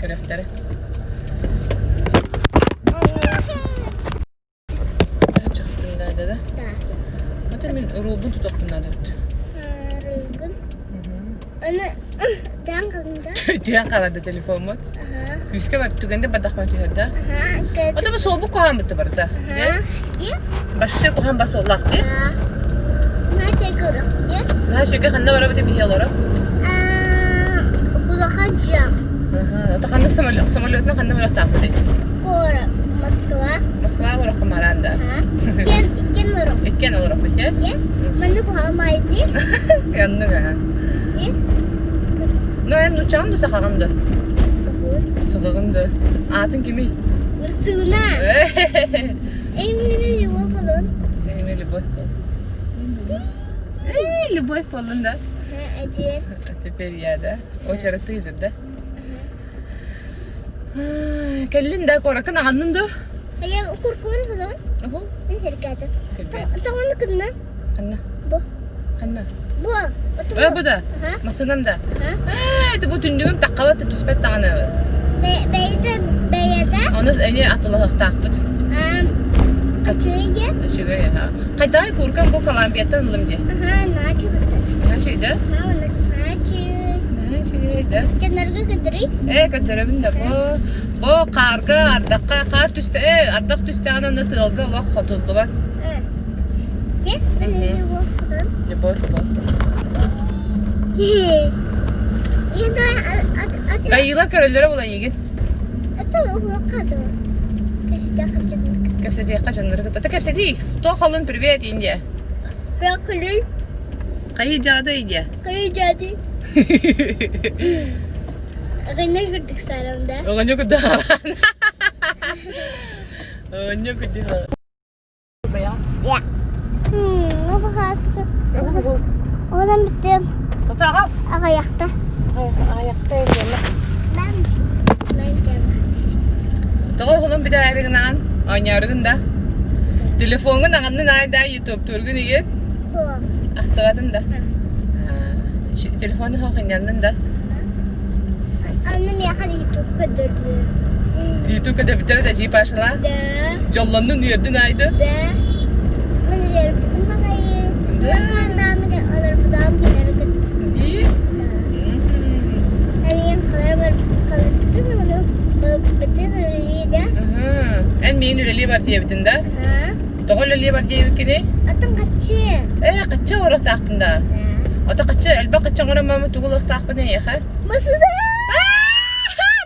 Көрөхтөрө. Чахтын да да. Ата мин уруулбун тутуохпун наада эбит. Рылгын. Аны түһэн қалдым да. Түһэн қалады телефоммут. Күүскэ бар түгэнде бардахпа түһэр да. Ата бу суолбут куһаан бытты барыта. Башша куһаан бас оллах ди. Наачайга ханна барабыт биһи олоро? Улахан дьиэ. Ата ханнык самолет самолетна ханна барахтаахпытый? Кора Москва. Москва олороххо мараан да. Иккен иккен олорох. Иккен олорохпут э? Манны куһаҕан баайды. Оннук аа. Ну эн нучаҕын ду сахаҕын ду? Сахабын. Сахаҕын ду. Аатын кимий? Мырсыына. Эйминеме любовь болун. Эймине любовь болун. Э, любовь болун да? Теперь. Теперь я, да? Очередь ты же, да? Кэллин да куораккын аҕаннын дуо? Айа куркуун холон. Оһо. Мен сэргээтим. Тоҕону кынна? Ханна? Бу. Ханна? Бу. Э, бу да? Массыынам да? Ээ, это бу түннүгүм таххабат да түспэт даҕаны. Бэйэтэ бэйэтэ. Ону эни атылаһыктаахпыт. Үчүгэй диэ. Үчүгэй, аха. Хайдаҕай кууркам бу Колумбияттан ыллым дии. Аха, наачы Наачы да? Наачы да? Дьоннорго көрдөрүй? Ээ, көрдөрөбүн да бу. Бу хаарга, ардахха, хаар түстэ, ээ, ардах түстэҕинэ онно тыалга олох хотуллубат. Дьэ, мен Любовь бол. Гайыла көрөллөрө була эйигин. Кэпсэтиэххэ дьоннору кытта. Кэпсэтии. Туох холун привет, Индия. Хайы дьаада Индия? Хайы дьаады. Оҕонньор курдук саарам да. Оҕонньор курдук Оҕонньор курдук Ну, баһааска. Онон бүттүм. Аҕыйахта. Аҕыйахта Мен мен Тоҕо оҕолон бүтээригин оонньооргун да? Телефоҥҥун аҕаннын аай да ютубтуургун игин? Ахтыбатын да? Телефону ханньаннын да? Анна миэхэ ютуб көрдөрдү. Ютуб көрдөрбүттэрэ да дьии Пашала? Да. Дьоллоннун үөрдүн аайды? Да. Мин үөрбүтүм баҕайы. Мен хаандаамыга олорбутаам кинилэри кытта. Дии? Эмиэн қалар қаларбытын оны барбытын үлэлии да. Эн миин үлэлии бар диэбитин да? Тоҕо үлэлии бар диэбиккиний? Атын хаччы. Ээ, хаччы оҥоруохтаахпын да? Ото хаччы элбэх хаччы оҥорон маама тугу ылыахтаахпын эйиэхэ? Массыына!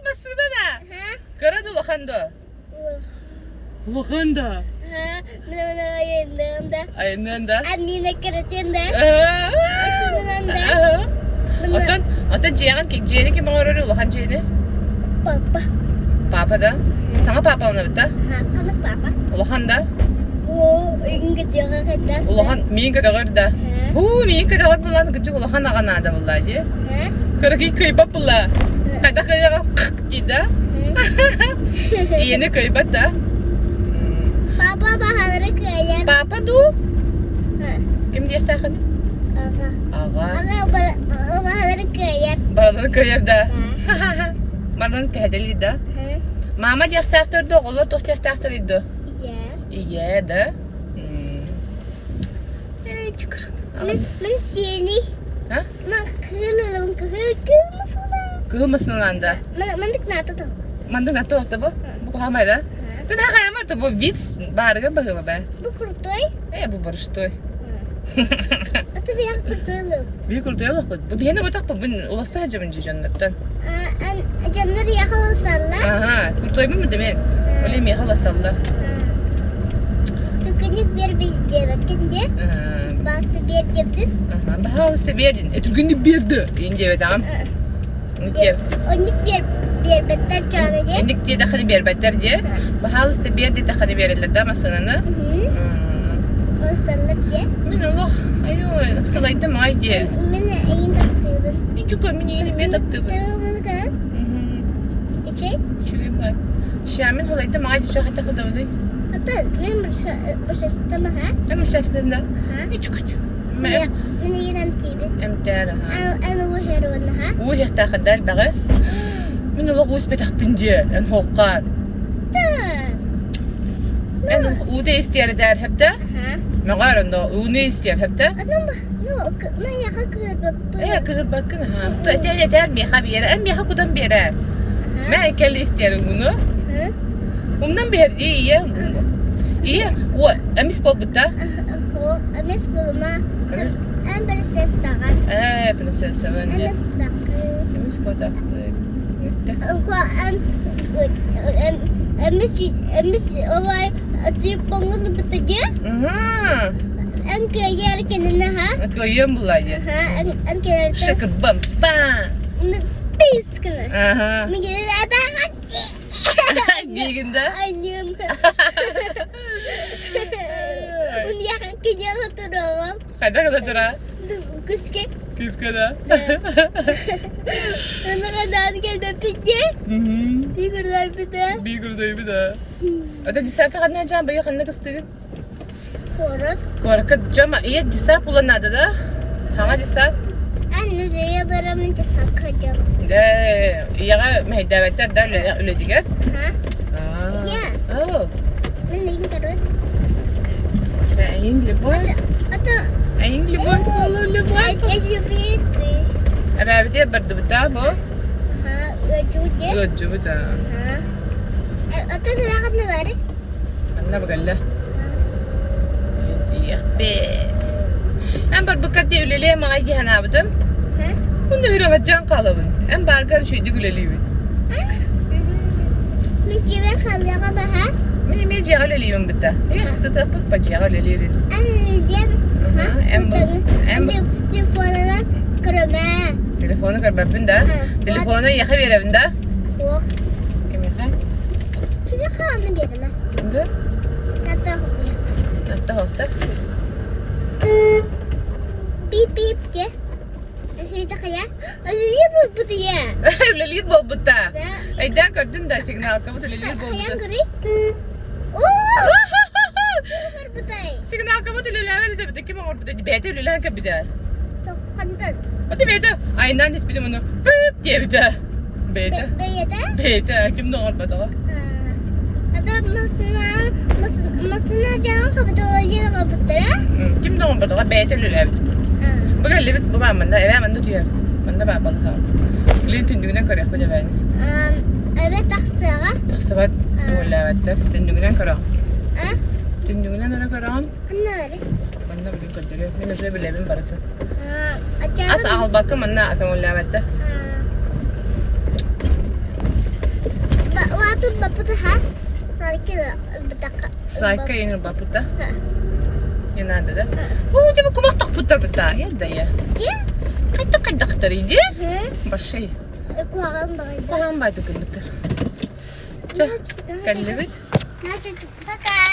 Массыына да? Кыра да улахан да? Улахан да? Мин оны айанныам да. Айанныан да? Амина кыратын да. Массыынанан да. Оттон, оттон дьиэҕин дьиэни ким оҥорор улахан дьиэни? Папа. Папа да? Саҥа папа ылынабыт да? Ханнык папа? Улахан да? Оо, миигин көтөҕөр хайдах? Улахан миигин көтөҕөр да? Һуу, миигин көтөҕөр буолан кырдьык улахан аҕа наада буолла дии. Кыракый кыайбат буолла. Хайдах кыайаҕа дии да? Ийэни кыайбат да? Папа баһалары кыайар. Папа дуу? Ким диэхтээххиний? Аҕа. Аҕа. Аҕа баһалары кыайар. Бараларын кыайар да? Бараларын кэһэтэлиир да? Мама диэхтээхтэр да, оҕолор туох диэхтээхтэр да? Ийэ. Ийэ да? Мин, мин сиэни. А? Мен кыһыл ылабын кыһыл кыһыл масына. Кыһыл масыналаан да? Мандык наата то. Мандык наата то бу? Бу кухамай да? Ты на хайама то бу вид баарыга быһыба бэ. Бу крутой. Э, бу боростой. А то бияк крутой ылып. Бии крутой ылыппыт. Бу биһиэни бутахпыт бу уласса сылдьабын дии дьоннортон. Дьоннор яха уласаллар. Аха, крутойбун бу демен. Оле миэхэ уласаллар. Түргэнник биэр диэбэккин диэ. Бааста биэр диэбитин. Аха, баһаалыста биэрдин. Э, түргэнник биэрди. Иин диэбэтэҕим. Оннук биэр биэрбэттэр чаана диэ. Инник диэтэххинэ биэрбэттэр диэ. Баһаалыста биэр диэтэххинэ биэрэллэр да массыынаны. Уласаллар диэ. Мин олох айой сылайдым ай диэ. Мин эйин таптыыбын. Мин чука мин эйин эмиэ таптыыбын. Үчүгэй? Үчүгэй бай. Ща мин сылайдым ай дичо хата хадабыный. Ата мен бышастым аха. Мен бышастым да. Аха. Үчүгүч. Мен эйин эмтиибин. Эмтээр аха. Эн уу херуон аха. Уу хехтаахыдар баҕы. Мин олох уу испэтэхпин диэ, эн хоққар. Эн уута истиэр этээр хэптэ? Мөҕөр ондо ууну истиэр хэптэ? Э, кыһырбаккын аха. Этээр этээр миэхэ биэрэ. Эн миэхэ кутан биэрээр. Мэ кэл истиэр ууну. Умнан биһэр дии ийэ. Ийэ, уо, эмис буолбут да? Эмис буолума. Эн принцессаҕа. Ээ, принцессабын. Эмис буолаккы. Эмис буолаккы. Эмис эмис олай телефоҥҥун бытыгы. Эн кыайар кэннинэ ха. Кыайыам булайы. Эн кэлэр. Шакырбам. Па. Пискына. Ага. Мигеле Диигин да? Аньым. Униаха киниэхэ туруоҕум. Хайдах да тура? Күскэ. Күскэ да? Ыныгадан кэлбэппит Биир курдайбыта. Биир курдайбыта. Это десятка ханна жан быйыл ханна кыстыгын? Куорат. Куоракка дьома ийэ десят була надо да? Хаҥа десят? Эн үлэйэ барамын десакка дьом. Э, ийэҕэ мэһэйдээбэттэр да үлэтигэр? Ийэ. Оо. Мин эйин көрөр. Эйин любовь. Ата. Эйин любовь буолу любовь. Эбээбитигэр бардыбыта бу? Ыалдьыбыт. Ыалдьыбыт аа. Ата сүрэҕин бары. Манна быгалла. Диэхпит. Эн барбыккар дии үлэлиэм аҕай дии санаабытым. Онно үрэҕэддьээн хаалабын. Эн бааргар үчүгэйдик үлэлиибин. Мин дьиэбэр хаалыаҕа баһа. Мин эмиэ дьиэҕэ үлэлиибин бытта. Э, сытыахпыт па дьиэҕэ үлэлиир. Эн үлэлиэн. Эн Эн телефонунан көрөмө. Телефону көрбөппүн да. Телефону эйиэхэ биэрэбин да? Суох. Кимиэхэ? Кимиэхэ аны биэримэ. Да? Натта Натта хоптар. Пип-пип де. Света хайа? Үлэлиир буолбут ийэ. Үлэлиир буолбута. Да. Өйдөөн көрдүн да сигналкабыт үлэлиир Хайан буолбута. көрүй? Көрбүтэй. Сигналкабыт үлэлээбэт этэ ким оҥорбута бэйэтэ үлэлээн кэлбитэ. Тоққантан. Ата бэйэтэ айнаан испитим ону пып диэбитэ. Бэйэтэ. Бэйэтэ? Бэйэтэ ким да оҥорботоҕо. Ата масына масына дьаҥ хабытолдьин хабыттара. Ким да оҥорботоҕо бэйэтэ үлэлээбит. Бу кэллибит бу баа манна эбээ манна түһэр. Манна баа балыһа. Билин түннүгүнэн көрүөхпүт эбээни. Эбэ тахсыаҕа. Тахсыбат көҥүллээбэттэр. Түннүгүнэн көрөҕүн. Түннүгүнэн эрэ көрөҕүн. Манна бүгүн көрдөрүөм. Мин уже билэбин барытын. Ас аҕалбакка манна көҥүллээбэттэр. Слайка иҥ баппыта. Не надо, да? О, тебе кумах тохпуттар быта. Я да я. Хайдах хайдахтар иди? Большой. Куһаҕан байды кыммыта. Чэ, кэллибит. Пока.